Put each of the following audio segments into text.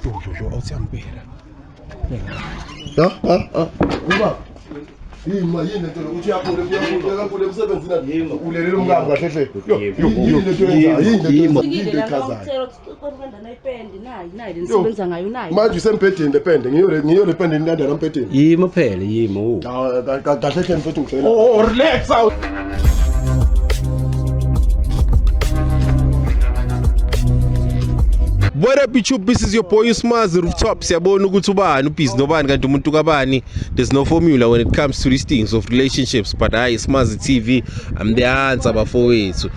Yo yo yo, awuthiyambera. Ha ha ha. Uba. Yima yini lento lokuthi uyakhula uyakhula uyakhula emsebenzini ulelela umkami kahle hle. Yini lento yenzayo? Yini lento yini echazayo? Nisebenza ngayo nayo. Manje usembhedeni lepende ngiyo le pende inanda la mbhedeni. Yimo phela yimo. Kahle hle mfethu ngicela. Oh, relax out. What up YouTube, this is your boy Usmazi Rooftop. Siyabona ukuthi ubani ubhizi nobani kanti umuntu kabani. There's no formula when it comes to these things of relationships, but hayi Smazi TV, I'm the answer bafowethu.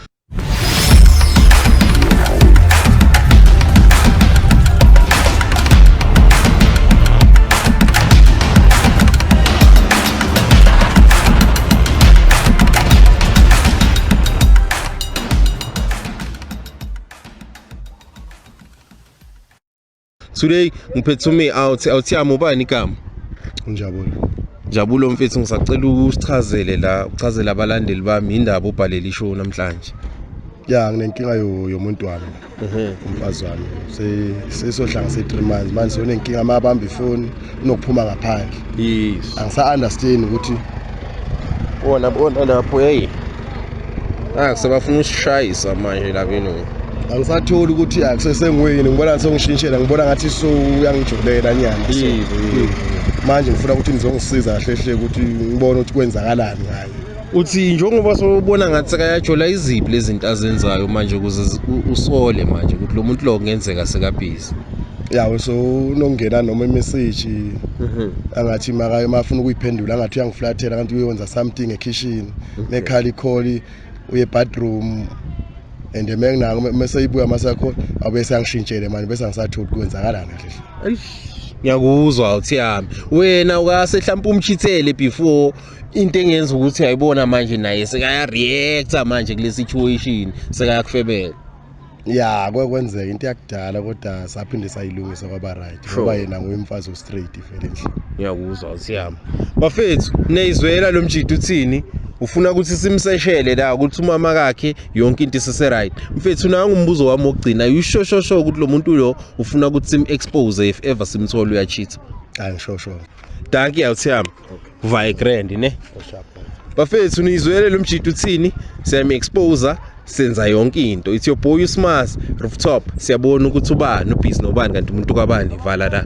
Today ngiphethe ume out awuthiyami ubani igama? Unjabulo. Njabulo mfethu, ngisacela usichazele la, uchazele abalandeli bami indaba obhalele ishow namhlanje. Ya, nginenkinga yomuntu wami. Umfazi wami. Sesohlanga se 3 months manje sonenkinga amabamba ifoni unokuphuma ngaphandle. Yes. Angisa understand ukuthi bona bona lapho hey. Ah, sebafuna usishayisa manje la benu. Angisatholi ukuthi akusesengweni ngibona sengishintshela ngibona ngathi so uyangijolela nyana. Manje ngifuna ukuthi nizongisiza kahle hle ukuthi ngibone ukuthi kwenzakalani ngaye. Uthi njengoba sobona ngathi sekayajola iziphi lezi zinto azenzayo manje ukuze usole manje ukuthi lo muntu lo kungenzeka sekabhizi. Yawo so unongena noma imessage angathi maka mafuna ukuyiphendula angathi uyangiflathela kanti uyenza something ekitchen mekhala icall uye bathroom and menginako mase ibuya masakho abuye sangishintshele manje bese angisatholi kwenzakalani kahle hle. Ngiyakuzwa uthiyami. Wena ukase mhlawumbe umchithele before into engenza ukuthi ayibona manje naye sekaya reacta manje kule situation sekayakufebela. Ya, kwekwenzeka into yakudala kodwa saphinde sayilungisa kwaba right ngoba yena nguyimfazi o straight vele nje. Ngiyakuzwa uthiyami. Bafethu niyizwela lo mjidi uthini? Ufuna ukuthi simseshele la ukuthi umama kakhe yonke into isese right. Mfethu nangu umbuzo wami wokugcina, you sure sure sure ukuthi lo muntu lo ufuna ukuthi sim expose if ever simthola uyacheat? Angisho sure. Dankie awuthiyami. Vaye grand ne. Bafethu nizwele lo mjidi uthini? Siyam expose senza yonke into. It's your boy Usmazi Rooftop. Siyabona ukuthi ubani ubhizi nobani kanti umuntu kabani vala la.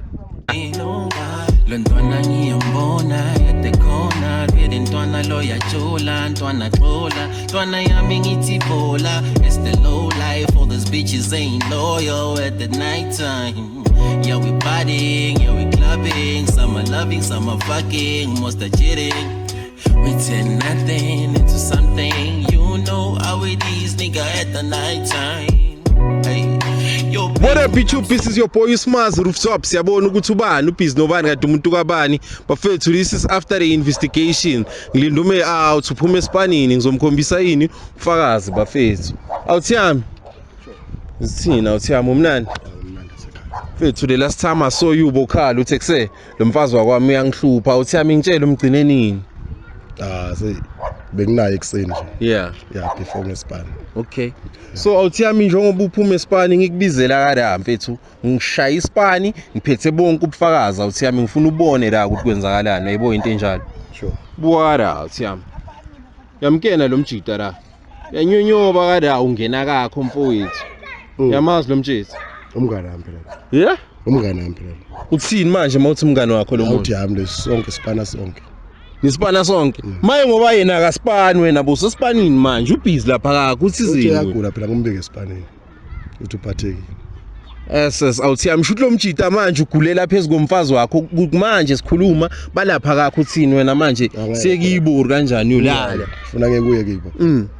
Lentwana ngiyambona at the corner vele ntwana lo yajola ntwana xola ntwana yami ngithi bola. It's the low life, all those bitches ain't loyal at the night time. Yeah, we partying, yeah, we clubbing, some are loving, some are fucking, most are cheating. We turn nothing into something, you know how it is, nigga, at the night time. Hey. Yo, What up YouTube, this is your boy Usmazi Rooftop. Siyabona ukuthi ubani ubhizi nobani kanti umuntu kabani. Bafethu, this is after the investigation. Ngilinda ume out uphume esipanini ngizomkhombisa yini ufakazi bafethu. Awuthiyami. Sithina awuthiyami umnandi. Mfethu, the last time I saw you bokhala uthe kuse lo mfazi wakwami uyangihlupha. Awuthiyami ngitshele umgcine nini? Ah, se benginayo ekseni nje. Yeah. Yeah, before ngesipani. Okay. So awuthiyami njengoba uphuma esipani ngikubizela kada mfethu ngishaya isipani ngiphethe bonke ubufakazi awuthiyami ngifuna ubone la ukuthi kwenzakalani uyayibo into enjalo. Sure. Buwara awuthiyami. Yamkena lo mjida la. Yanyonyoba kada ungena kakho mfowethu. Yamazi lo mjida. Umngane wami phela. Yeah? Umngane wami phela. Uthini manje mawuthi umngane wakho lo muntu? Awuthi yami lesonke sipana sonke. Nisipana sonke. Maye ngoba yena akasipani wena boso sipanini manje ubhizi lapha kakho uthi Uthi zini. uyagula phela ngumbeke esipanini. Uthi uphathekile. SS awuthiyami shuthi lo mjida manje ugulela phezulu komfazi wakho manje sikhuluma balapha kakho uthini wena manje sekiyibori kanjani uyolala. Funa ngeke kuye kibo.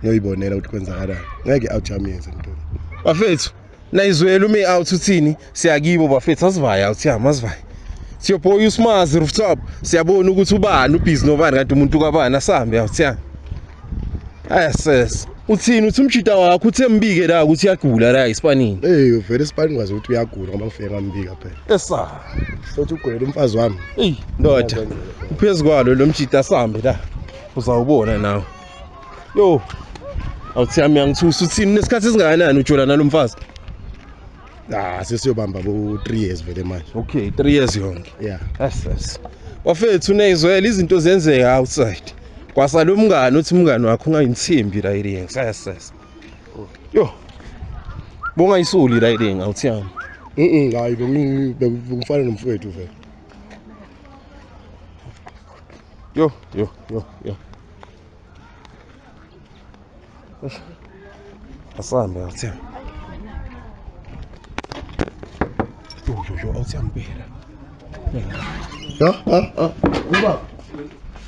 Ngiyoyibonela ukuthi kwenzakalani. Ngeke out yami yenze into. Bafethu nayizwela ume out uthini siyakibo bafethu asivaya awuthiyami asivaya. It's your boy Usmazi Rooftop. Siyabona ukuthi ubani ubhizi nobani kanti umuntu kabani asambe awuthiyami. SS uthini uthi umjida wakho uthe mbike la ukuthi uyagula la isipanini. Eh vele isipani ngwazi ukuthi uyagula ngoba ngifike ngambika phela. Esa. Sothi ugulela umfazi wami. Ey ndoda uphezu kwalo lo mjida asambe la uzawubona nawe. Yo awuthiyami yangithusa uthini nesikhathi esingakanani ujola nalomfazi? Ah, sesiyobamba bo 3 years vele manje. Okay, 3 years yonke. Yeah. Yes, yes. Bafethu neyizwela izinto zenzeka outside. Kwasala umngane uthi umngane wakho ungayithembi la iringi. Yes, yes. Yo. Bongayisuli la iringi awuthiyami. Hayi bengifana nomfowethu vele. Yo, yo, yo, yo. Asambe awuthiyami. Yo, yo, yo, awuthiyami bheka. Ha ha ha. Kuba.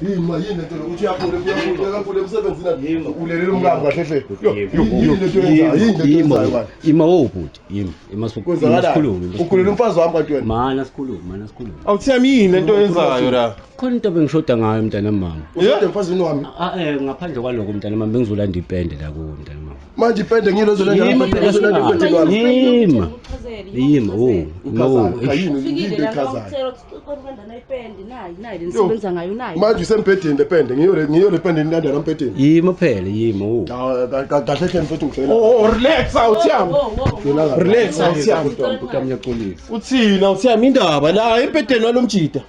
Yima yini lento ukuthi uyaphula emsebenzini ulelela umkami kahle hle. Yini lento yenzayo? Yini lento yenzayo manje? Ima wo bhuti, ima Kwenzakalani? Ukhulela umfazi wami kanti wena. Mana sikhulume, mana sikhulume. Awuthiyami yini lento yenzayo la? Khona into bengishoda ngayo mntana mama. Ushade emfazini wami. Ah ngaphandle kwaloko mntana mama bengizolanda ipende la kuwe mntana mama. Manje ipende ngilo zolanda Yima ipende zolanda ipende wami. Yima. Yima wo. No. Yini Ufikile into la echazayo? ngawuthela ukuthi uqonda nayipende nayi nayi lenisebenza ngayo nayi. Manje usembhedeni lepende ngiyo lepende nilanda la mbhedeni. Yima phela yima wo. Kahle hle mfethu ngifela. Oh, relax awuthiyami. Relax awuthiyami. Bhuti wami ngiyaxolisa. Uthini awuthiyami indaba la embhedeni walomjida?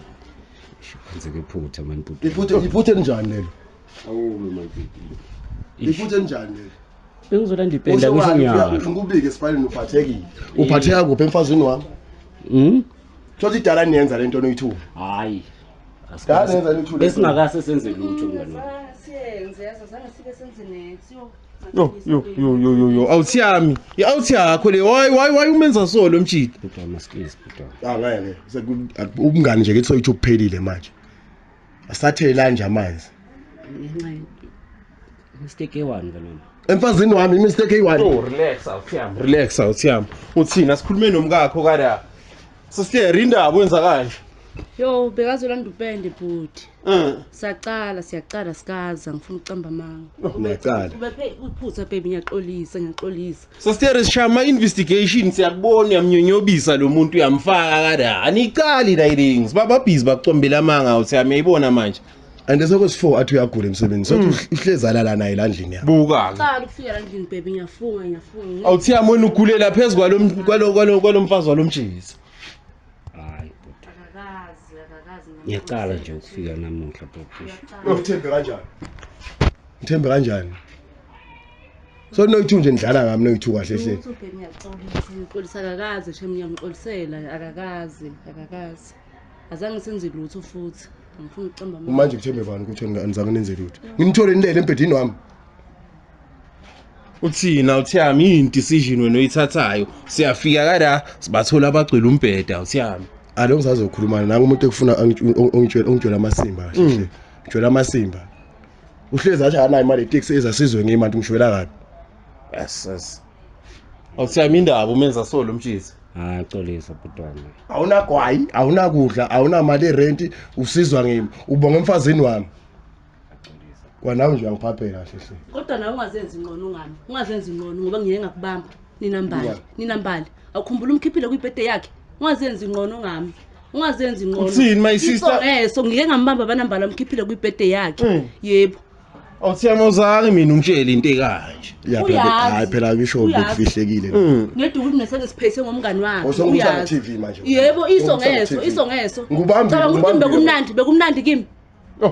Kwenzeke iphutha mani bhuti. Iphuthe njani lelo? Awumi mani bhuti. Iphuthe njani lelo? Bengizolanda ipende angisho ngiyasho. Ngikubike esifaneni uphathekile. Uphatheka kuphi emfazini wami? Thothi idala niyenza lento noyithu. Hayi. Dala yenza lutho. Besingakase senze lutho mngani wami. Siyenze yazo zange sibe senze next. Yo. Yo yo yo yo yo yo awuthiyami. I-out yakho le why umenza so lo mjida? Bhuti wami asikisi bhuti wami. Ah ngeke. Ubungani nje kithi soyithu kuphelile manje. Asathelelani nje amanzi. Ngenxa mistake eyi-one mngani wami. Emfazini wami imistake eyi-one. Oh relax awuthiyami. Relax awuthiyami. Uthini asikhulume nomkakho kada. Sisiyer indaba wenza kanje. Yo bekazolanda upende bhuti. Siyacala siyacala sikaza ngifuna ukucamba amanga. Ngiyacala. Ubephe iphutha baby ngiyaxolisa ngiyaxolisa. Sisiyer sishama investigation siyakubona uyamnyonyobisa lo muntu uyamfaka kada. Anicali la rings. Baba busy bacombela amanga awuthiyami uyayibona manje. And sekwesi-4 athi uyagula emsebenzini. Sothi uhlezi alala naye la ndlini yakho. Buka. Cala ukufika la ndlini baby ngiyafunga ngiyafunga. Awuthiyami wena ugulela phezu kwalo mfazi walomjisa. Hayi bhuti. Akakazi akakazi. Ngiyacala nje ukufika namuhla bhuti. Uthembe kanjani? Uthembe kanjani? So noyithu nje nidlala ngami noyithu kahle hle. Lutho baby ngiyaxolisa ngiyaxolisa akakazi shem ngiyamxolisela akakazi akakazi. Azange senze lutho futhi. Ngifuna ukucamba amanga. Manje kuthembe bani ukuthi anizange nenze lutho. Nginithole nilele embhedeni wami. Uthini awuthiyami yini decision wena oyithathayo? Siyafika kada sibathola abagcwele umbheda awuthiyami. Alo ngisazokhuluma nami umuntu ekufuna ongitshela amasimba kahle hle. Ngitshela amasimba. Uhlezi athi akanayo imali etaxi ezasizwe ngimanje ngishwela kabi. Yes yes. Awuthiyami indaba umenza so lo mjisa. Hayi xolisa bhuti wami. Awunagwayi, awunakudla, awunamali erent, usizwa ngimi. Ubonga emfazini wami. Kwanawe nje uyangiphaphela kahle hle. Kodwa nawe ungazenzi ngcono ungami. Ungazenzi ngcono ngoba ngiye ngakubamba. Ninambali, ninambali. Awukhumbula umkhiphile kwibhede yakhe. Ungazenzi ngcono ngami. Ungazenzi ngcono. Uthini, my sister? Iso ngike ngambamba banambala umkhiphile kwibhede yakhe. Yebo. Awuthiyami awuzange mina ungitshele into ekanje. Ya phela Uyazi. hayi phela ngisho Uyazi. bekufihlekile. Ngedwa ukuthi mina sengisiphethe ngomngani wakhe. Usongisa Uyazi. ku TV manje. Yebo, iso Usongisa ngeso, ku-TV. iso ngeso. Ngubambile, Cabanga ukuthi ngubambile. bekumnandi, bekumnandi kimi.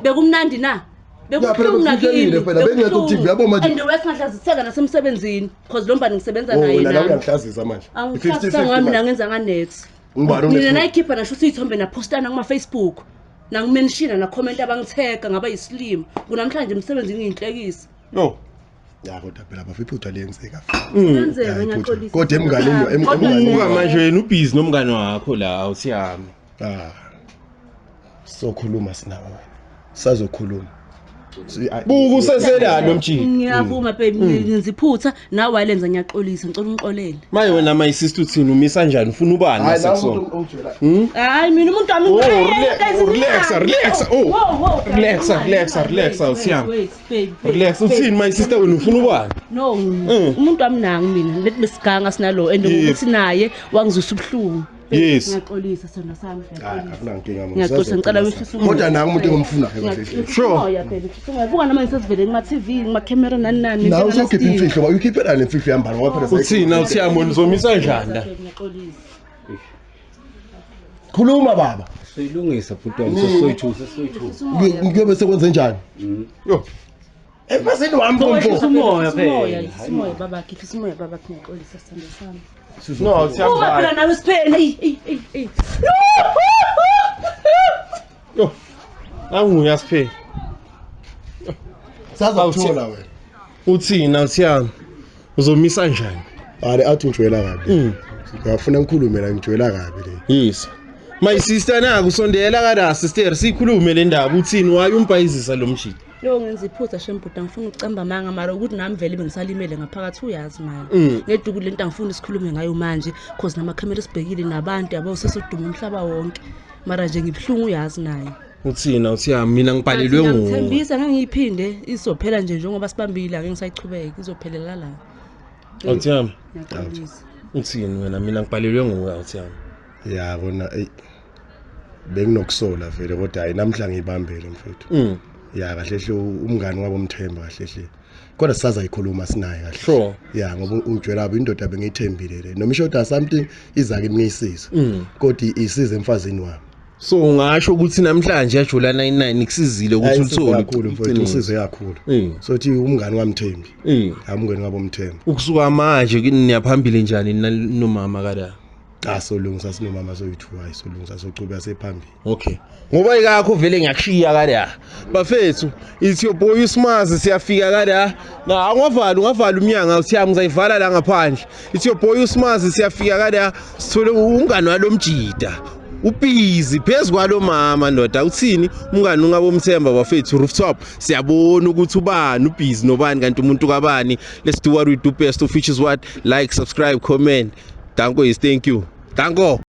Bekumnandi na? Ya, phela bekufihlekile phela, bengekho ku-TV, yabo manje. And wesingahlaziseka nasemsebenzini because lo mbani ngisebenza Oh naye wena la nami. uyangihlazisa manje. Angihlazisanga ngami mina ngenza nga-next. Ngubani Mina one-proof? nayikhipha nasho isithombe napostana kuma-Facebook. Nangimenshina nakhomenta abangithega ngaba yisilima. Kunamhlanje emsebenzini ngiyinhlekisa. Yo. Ya kodwa phela bafa iphutha liyenzeka. Kuyenzeka Ya, iphutha. ngiyaxolisa. Kodwa emnganini Kodwa emnganini. Buka manje wena ubhizi nomngane wakho la awuthiyami. Ah. Sokhuluma sinawe wena. Sazokhuluma. Buka usesela lo mjida. Ngiyavuma baby ngenza iphutha nawe walenza ngiyaxolisa ngicela ungixolele. Maye wena my sister uthini umisa njani ufuna ubani Hayi la masekusona? umuntu ongitshela. Hayi mina umuntu wami Oh, Guys, relax, relax, oh. Relax, relax, relax, awuthiyami. Relax uthini my sister wena ufuna ubani? No, umuntu wami nangu mina lethi besiganga sinalo and Yebo. ukuthi naye wangizwisa ubuhlungu. Yes. Ngiyaxolisa sona sami. Hayi, Ngiyaxolisa. akunankinga mama. Ngiyaxolisa, ngicela wehlise umoya. Kodwa nangu umuntu engimfunayo kahle hle. Sure. Umoya phela, wehlise umoya. Buka namanje sesivele kuma-TV, kuma-camera nani nani. Nawe usokhipha imfihlo ba uyikhiphela le mfihlo yambala ngoba phela Uthini awuthiyami wena uzomisa njani la? Ngiyaxolisa. Khuluma baba. Soyilungisa bhuti wami, sesoyi-two, sesoyi-two. Kuyobe sekwenze njani? Yo. Emfazini wami Wehlisa mfo. umoya Wehlisa umoya, phela. wehlisa umoya babakhe, wehlisa umoya babakhe, ngiyaxolisa sithando sami. No, awuthiyami. Buka phela nawe siphele. Eyi, eyi, eyi, eyi. Yo. Nanguya siphe. Sazakuthola wena. Uthini awuthiyami? Uzomisa njani? Hayi athi ngijwayela kabi. Ngiyafuna ngikhulume la ngijwayela kabi le. Yes. My sister naku sondela kada sister sikhulume le ndaba uthini waye umbhayizisa lo mshini. Lo ngenza iphutha shembhuda ngifuna ukucamba amanga mara ukuthi nami vele bengisalimele ngaphakathi uyazi mani. Ngeduku lento angifuni sikhulume ngayo manje cause namakhamera sibhekile nabantu yabo sesoduma umhlaba wonke. Mara nje ngibuhlungu uyazi naye. Uthini awuthiyami mina ngibhalelwe nguwe. Ngithembisa ngeke ngiyiphinde izophela nje njengoba sibambile angeke ngisayichubeka izophelela la. Awuthiyami Ngiyaxolisa. uthini wena mina ngibhalelwe nguwe awuthiyami. Ya kona ey benginokusola vele kodwa hayi namhla ngiyibambele mfethu. Ya kahle hle umngani wabo umthemba kahle hle. Kodwa sisazayikhuluma sinaye kahle. Sure. Ya ngoba ungijwayela kabi indoda bengiyithembile le. Noma ishoda something iza kimi ngiyisiza. Kodwa isize emfazini wami. So ungasho ukuthi namhlanje yajula 99 ikusizile ukuthi Hayi, isize ulithole kakhulu mfethu iqiniso. usize kakhulu. Sothi umngani wamthembi. Hayi umngani wabo umthemba. Ukusuka manje niyaphambili njani nomama kada? Cha solungisa sinomama soyi-two hayi solungisa sochubeka sephambili. Okay. Ngoba ikakho vele ngiyakushiya kada. Bafethu, it's your boy uSmazi siyafika kada. Na ungavala ungavala umnyango awuthiyami ngizayivala la ngaphandle. It's your boy uSmazi siyafika kada. Sithole umngani walomjida. Ubhizi phezu kwalo mama ndoda uthini umngani ungabomthemba bafethu rooftop siyabona ukuthi ubani ubhizi nobani kanti umuntu kabani. Let's do what we do best, which is what? Like, subscribe, comment. Danko is thank you. Danko.